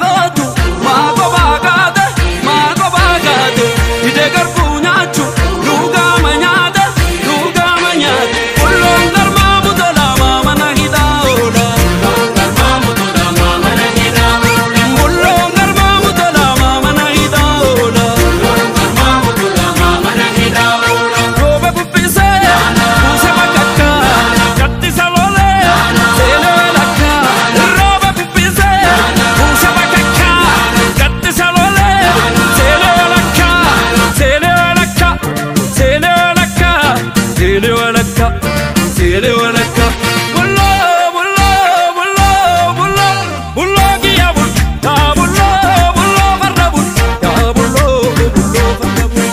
gootu maa kophaa kaate maa kophaa kaate hidhee garbuu nyaachuu lugaama nyaate lugaama nyaate bulloon garmaamu tolaa mana hidhaa oola. Bulloon garmaamu tolaa mana hidhaa oola. Rooba bubbisee buuse bakakkaa gaddisa lolee seenee walakkaa. Rooba bubbisee buuse bakakkaa gaddisa lolee seenee walakkaa. Seenee walakkaa seenee walakkaa seenee walakkaa seenee walakkaa. Bulloo bulloo bulloo bulloo bulloo kiyya bul yaa bulloo bulloo farda bul yaa bulloo bulloo farda bul.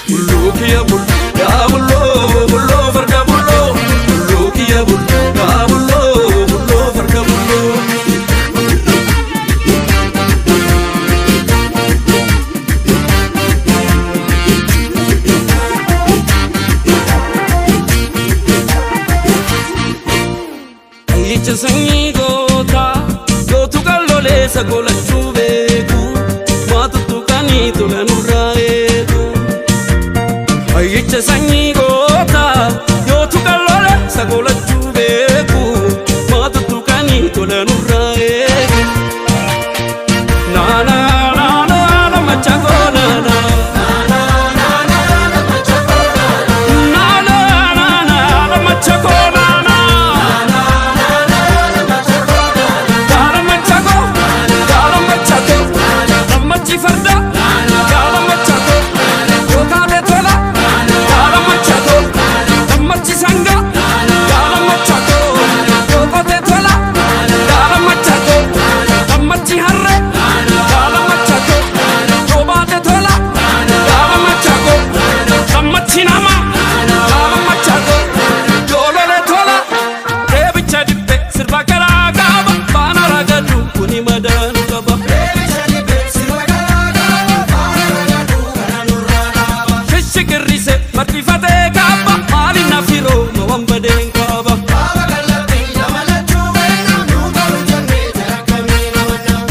Bulloo kiyya bul yaa bulloo bulloo farda bulloo bulloo kiyya bul yaa bulloo bulloo farda bulloo. Ayyicha sanyii gootaa gootu qalloleessa golachuu beeku maatuttu kanii tola nurraa eegu. Ayyicha sanyii gootaa gootu qalloleessa golachuu beeku maatuttu kanii tola nurraa eegu. Naana naana naana machakoo naana. Naana naana naana machakoo naana. Gaara machako, gaara machako, gammachi farda, gaara machako, yookaate tola, gaara machako, gammachi sanga, gaara machako, yookote tola, gaara machako, gammachi harre, gaara machako, yoobaate tola, gaara machako, gammachi nama, gaara machako, yoolole tola, reebicha dippe sirba garaa qaba, baana ragadu kuni madaanu qaba. Shishikirrise marxifatee kaaba maali nafiroo ma waan badeen qaba.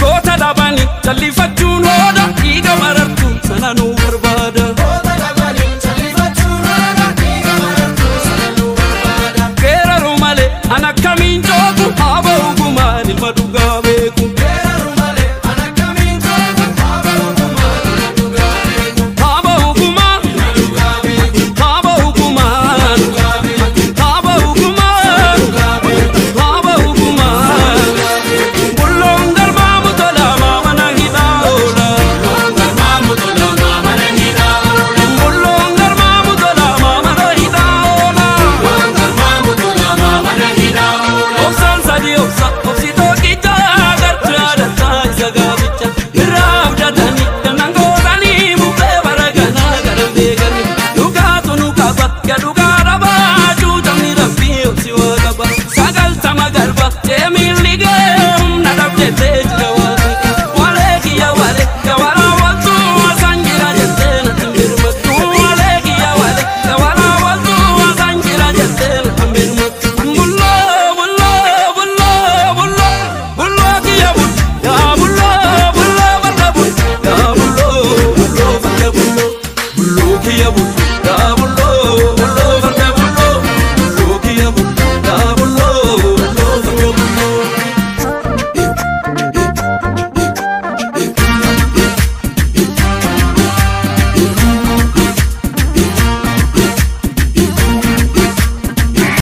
Goota dhabanii jallifachuu